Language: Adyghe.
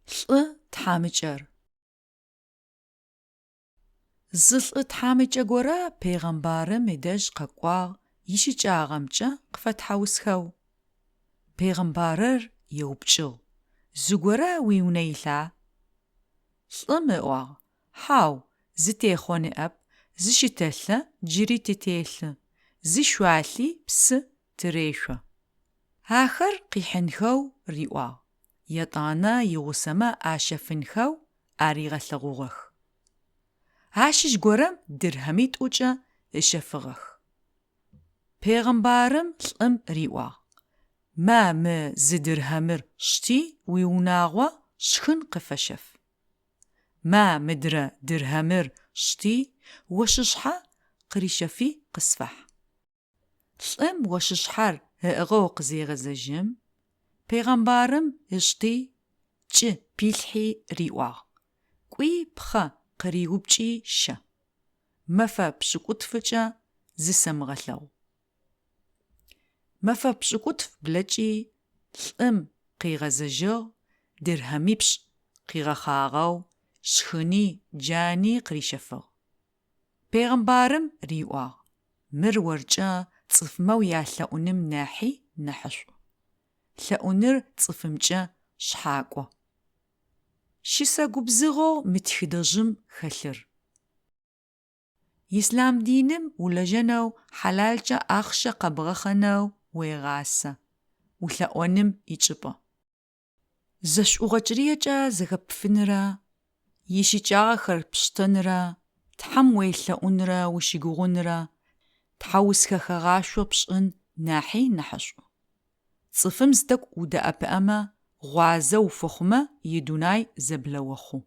Лӏы тхьамыкӏэр. Зы лӏы тхьамыкӏэ горэ пегъэмбарым ыдэжь къэкӏуагъ ищыкӏагъэмкӏэ къыфэтхьаусхэу. Пегъэмбарыр еупчӏыгъ, Зыгорэ уиунэ илъа? Лӏым ыӏуагъ, Хьау, зы техъо ныӏэп, зы щытэлъэ джыри тытелъы, зы шъуалъи псы тырешъо. Ахэр къихьынхэу риӏуагъ, етӏанэ игъусэмэ ащэфынхэу аригъэлъэгъугъэх. Ащыщ горэм дирхьэмитӏукӏэ ыщэфыгъэх. Пегъымбарым лӏым риӏуагъ, Ма мы зы дирхьэмыр шти уиунагъо шхын къыфэщэф. Ма мыдрэ дирхьэмыр шти ощышъхьэ къырищэфи къысфахь. Лӏым ощышъхьэр ыӏыгъэу къызегъэзэжьым, пегъэмбарым ышти, кӏы пилъхьи риӏуагъ, Кӏуи пхъэ къыриупкӏи щэ. Мэфэ пшӏыкӏутфыкӏэ зысэмыгъэлъэгъу. Мэфэ пшӏыкӏутф блэкӏи, лӏым къыгъэзэжьыгъ, дирхьэмипшӏ къыгъэхъагъэу, шхыни джани къырищэфыгъ. Пегъымбарым риӏуагъ, Мыр оркӏэ цӏыфмэ уялъэӏуным нахьи нахьышӏу. Лъэӏуныр цӏыфымкӏэ шъхьакӏо. Щысэ губзыгъэу мы тхыдэжъым хэлъыр. Ислъам диным улэжьэнэу хьалалкӏэ ахъщэ къэбгъэхъэнэу уегъасэ, улъэӏоным ичӏыпӏэ. Зэшӏугъэкӏыриекӏэ зэхэпфынрэ, ищыкӏагъэхэр пштэнрэ, Тхьэм уелъэӏунрэ ущыгугъунрэ, тхьаусхэ хэгъашъо пшӏын нахьи нахьышӏу. Цӏыфым зы тӏэкӏу удэӏэпыӏэмэ, гъуазэ уфэхъумэ идунай зэблэохъу.